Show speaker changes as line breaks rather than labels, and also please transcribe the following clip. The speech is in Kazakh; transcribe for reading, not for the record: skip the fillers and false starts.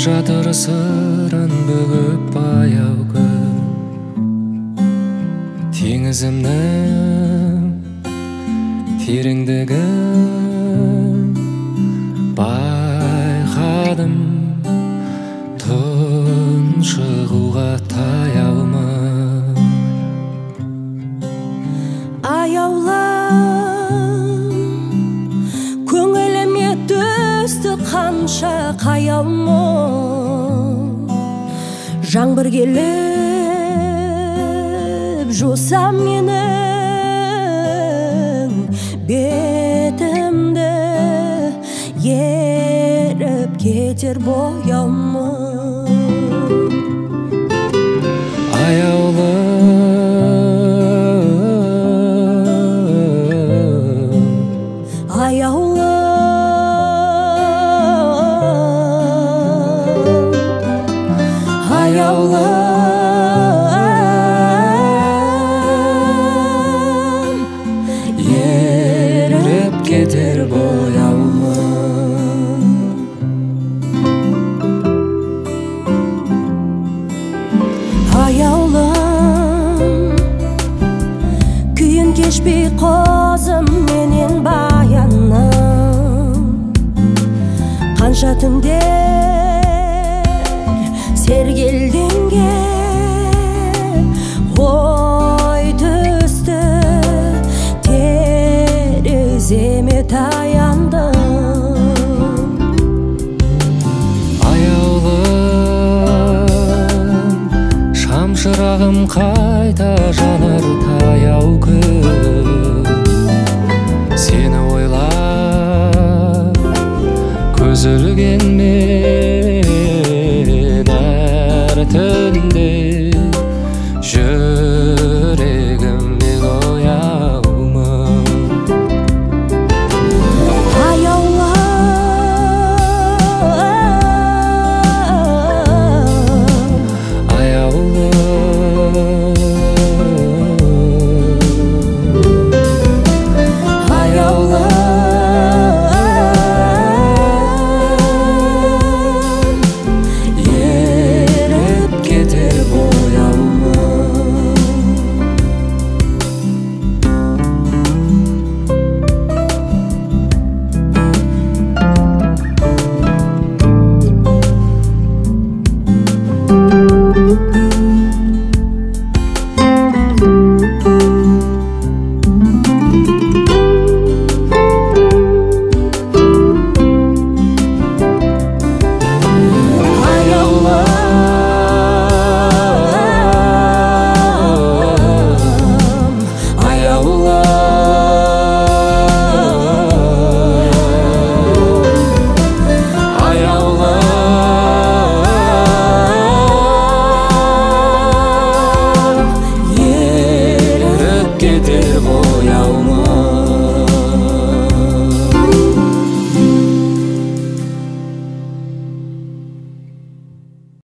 жатыр сырын бүгіп баяу күн. Теңізімнің тереңдігін байқадым, тұншығуға таяумын.
Аяулым, көңіліме түсті қанша қаяу мұң. Жаңбыр келіп жуса менің бетімді, еріп кетер бояу мұң.
Аяулым,
аяулым, аяулым,
еріп кетер бояу мұң.
Аяулым, күйін кешпей қозым менен баяным. Қанша түндер сергелденген ой түсті, тереземе таяндым.
Аяулым, шамшырағым қайта жанар таяу күн. Сені ойлап көз ілген